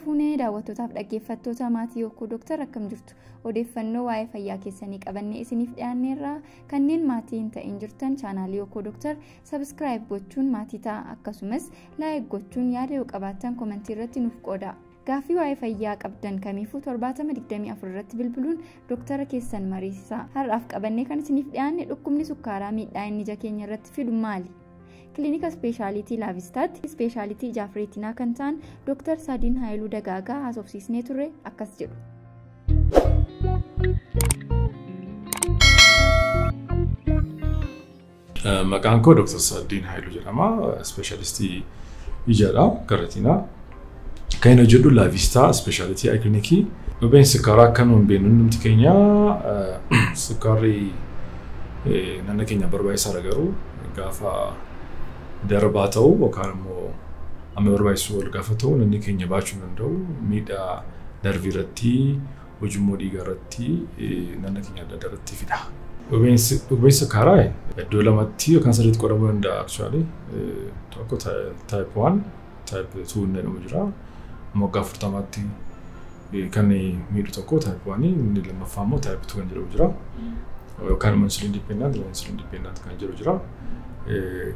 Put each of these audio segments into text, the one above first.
Fuunee daawwattootaaf dhaggeeffattoota maatii Yookuu Dooktar akkam jirtu? Odeeffannoo waa'ee fayyaa keessanii qabannee isiniif dhiyaanneerra. Kanneen maatii hin ta'in jirtan chaanaalii Yookuu Dooktar subscribe gochuun maatii ta'a. Akkasumas like gochuun yaada yoo qabaattan komentii irratti nuuf qooda. Gaaffii waa'ee fayyaa qabdan kamiifuu 7024 irratti bilbiluun dooktara keessan mariisisaa. Har'aaf qabannee kan isiniif dhiyaanne dhukkubni sukkaaraa miidhaa inni ija keenya irratti fidu maali? Kilinika Ispeeshaalitii Laavistaatti Ispeeshaalitii ijaaf reetinaa kan ta'an Dooktar Saadiin Haayiluu Dagaagaa haasofsiisnee turre akkas jedhu. Maqaan koo Dooktar Saadiin Haayiluu jedhama. Ispeeshaalistii ijaadha, kan reetinaa. Kan inni hojjedhu Laavistaa Ispeeshaalitii Ayi Kilinikii. Dhibeen sukkaaraa akka nuun beeknu hundumti keenya sukkaarri naannoo keenya barbaachisaadha, garuu gaafa darbaa ta'u yookaan immoo amma barbaachisu ol gaafa ta'u namni keenya baachuu hin danda'u, miidhaa narvii irratti, ujummoo dhiigaa irratti, naannoo keenya adda addaa irratti fida. Dhibeen sukkaaraa iddoo lamatti yookaan sadiitti qoodamuu danda'a actually. Tokko type 1, type 2 inni jedhamu jira. Waggaa 40tti kan miidhu tokko type 1, inni lammaffaa immoo type 2 kan jedhamu jira. Yookaan immoo insulin dependent, insulin dependent kan jedhu jira.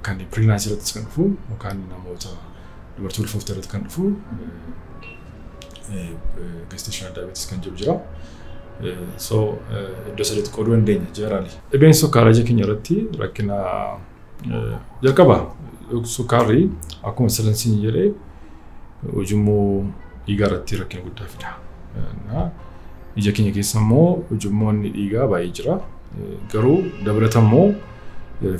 Kan pregnancy irrattis kan dhufu yookaan namoota dubartii ulfoofte irratti kan dhufu gestational diabetes kan jedhu jira. So iddoo sadiitti qooduu dandeenya generally. Dhibeen sukkaaraa ija keenya irratti rakkina jalqaba, sukkaarri akkuma salansiin jedhee ujummoo dhiigaa irratti rakkina guddaa fida. Ija keenya keessa immoo ujummoonni dhiigaa baay'ee jira. Garuu dabalata immoo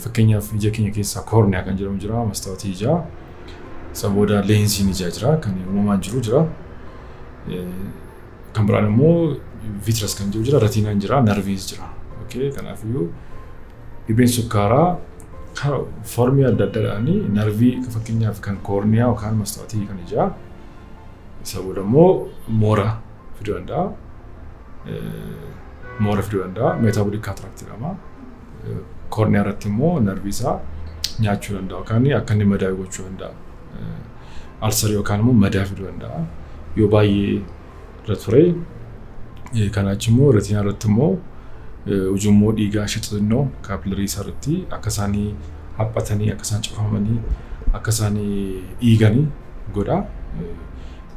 fakkeenyaaf ija keenya keessa koorniyaa kan jedhamu jira, mastaawotii ijaa. Isa booda leensiin ijaa jira, kan uumamaan jiru jira. Kan biraan immoo vitreous kan jiru jira, retiinaan jira, narviis jira. Kanaafiyyuu dhibeen sukkaaraa foormii adda addaadhaan narvii, fakkeenyaaf kan koorniyaa yookaan mastaawotii kan ijaa, isa booda immoo moora fiduu danda'a. Moora fiduu danda'a. Metabolic cataract jedhama. Koorniyaa irratti immoo narvii isaa nyaachuu danda'a yookaan akka inni madaa'u gochuu danda'a. Ulcerii yookaan immoo madaa fiduu danda'a. Yoo baay'ee irra ture, kanaa achi immoo retinaa irratti immoo ujummoo dhiigaa ishee xixinnoo capillarii isaa irratti akka isaanii haphatanii, akka isaan cufamanii, akka isaanii dhiiganii godha.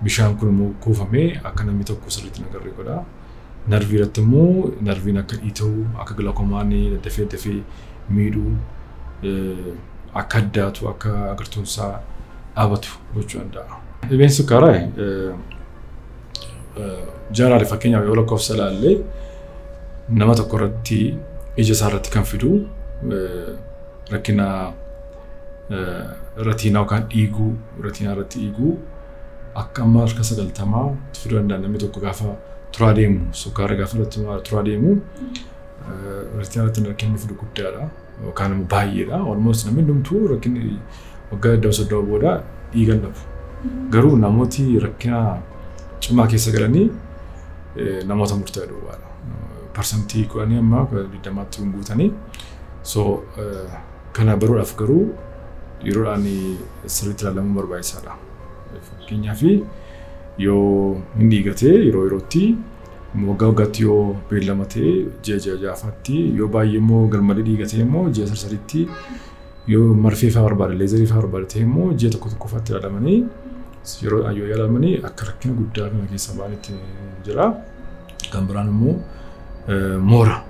Bishaan kun immoo kuufamee akka namni tokko sirriitti hin agarre godha. Narvii irratti immoo narviin akka dhiita'u, akka glaucomaan dafee dafee miidhuu, akka addaatu, akka agartuun isaa dhaabatu gochuu danda'a. Dhibeen sukkaaraa generally fakkeenyaaf yoo lakkoofsa ilaalle, nama tokko irratti ija isaa irratti kan fidu rakkina retiinaa yookaan dhiiguu, retiinaa irratti dhiiguu akka amma harka 90 fiduu danda'a. Namni tokko gaafa turaa deemu, sukkaara gaafa irratti turaa deemu, retiinaa irratti rakkinni fidu guddaadha yookaan immoo baay'eedha. Almost namni hundumtuu rakkinni waggaa 20, 30 booda dhiigan dhabu. Garuu namooti rakkina cimaa keessa galanii namoota murtaa'e duwwaadha. 10% amma 20tti hin guutanii. So kana baruudhaaf garuu yeroodhaan sirriitti ilaalamuun barbaachisaadha. Fakkeenyaaf yoo hin dhiigatee yeroo yerootti, waggaa waggaatti yoo beellama ta'e, ji'a ji'a ja'afaatti, yoo baay'ee immoo garmalee dhiigatee immoo ji'a sadiitti, yoo marfee fa'aa barbaade, laserii fa'aa barbaade ta'e immoo ji'a tokko tokkofaatti ilaalamanii, yeroo yoo yaalamanii akka rakkina guddaa kana keessa ba'anitti jira. Kan biraan immoo moora.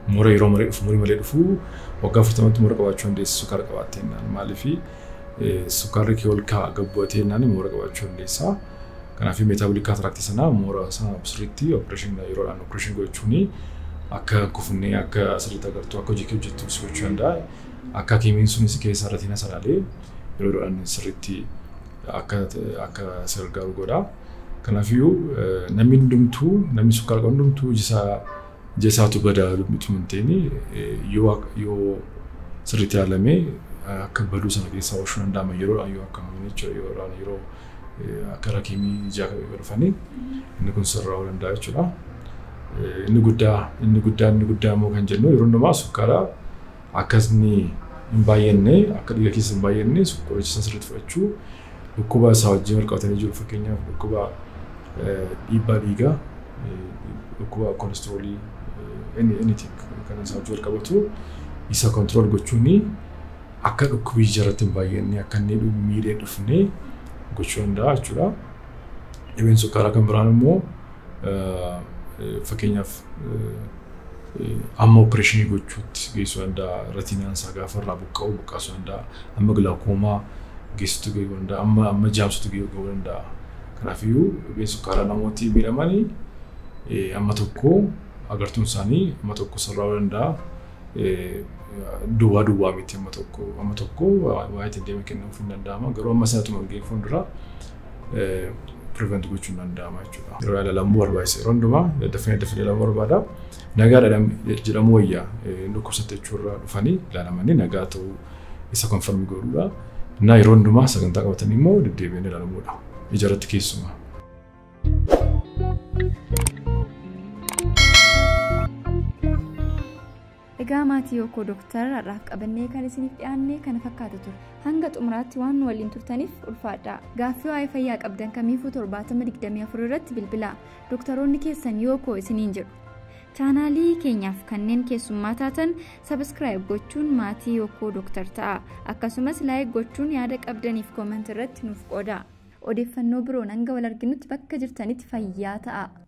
Moora yeroo malee dhufu, umurii malee dhufu, waggaa 40tti moora qabaachuu dandeessi sukkaara qabaattee jennaan. Maaliif sukkaarri kee ol ka'a gad bu'atee jennaan moora qabaachuu dandeessa. Kanaaf metabolic cataractii sana, moora sana sirriitti operation yeroodhaan operation gochuun akka kufnee, akka sirriitti agartu, akka hojii kee hojjettu si gochuu danda'a. Akka hakiimiin sunis keessa retina sanaalee yeroo yeroodhaan sirriitti akka si gargaaru godha. Kanaafiyyuu namni hundumtuu, namni sukkaara qabu hundumtuu ija isaatu badaa miti hin ta'in, yoo sirriitti ilaalamee akka baduu sana keessaa oolchuu danda'ama yeroodhaan yoo akka jechuudha, yeroodhaan yeroo akka hakiimii ijaa dhufanii inni kun sirraa'uu danda'a jechuudha. Inni guddaa immoo kan jennu yeroo hundumaa sukkaara akka inni hin baay'anne, akka dhiiga keessa hin baay'anne qoricha sirriitti fudhachuu, dhukkuba isaa wajjin wal qabatanii jiru, fakkeenyaaf dhukkuba Dhiibbaa dhiigaa, dhukkuba kolesteroolii, anything kan isaa wajjin wal qabatu isa control gochuun akka dhukkubi ijarratti hin baay'anne, akka inni miidhee dhufne gochuu danda'a jechuudha. Dhibeen sukkaaraa kan biraan immoo fakkeenyaaf amma opereeshinii gochuutti geessuu danda'a. Retinaan isaa gaafa irraa buqqa'u buqqaasuu danda'a. Amma gilaakoomaa geessuutti gahuu danda'a. Amma jaamsuutti gahuu danda'a. Kanaafiyyuu dhibeen sukkaaraa namooti miidhamanii amma tokko agartuun isaanii amma tokko sirraa'uu danda'a. Duwwaa duwwaa miti, amma tokko waa'ee ittiin deema kennamuuf hin danda'ama. Garuu amma sanatuma hin geenye fuuldura prevent gochuun danda'ama jechuudha. Yeroo ilaalamuu barbaachisa. Yeroo hundumaa dafanii dafanii ilaalamuu barbaada. Nagaadha jedhamu wayyaa dhukkubsatte jechuurraa dhufanii ilaalamanii nagaa ta'uu isa confirm godhuudha. Innaa yeroo hundumaa sagantaa qabatanii immoo deddeebi'anii ilaalamuudha. Ijarratti keessumaa. Egaa maatii Yookoo Dooktar, har'aaf qabannee kan isiniif dhiyaanne kana fakkaata ture. Hanga xumuraatti waan nu waliin turtaniif ulfaadha. Gaaffii waa'ee fayyaa qabdan kamiifuu 7024 irratti bilbilaa. Dooktaroonni keessan Yookoo isiniin jedhu. Chaanaalii keenyaaf kanneen keessummaa taatan subscribe gochuun maatii Yookoo Dooktar ta'a. Akkasumas like gochuun yaada qabdaniif comment irratti nuuf qooda. Odeeffannoo biroon hanga wal arginutti bakka jirtanitti fayyaa ta'a.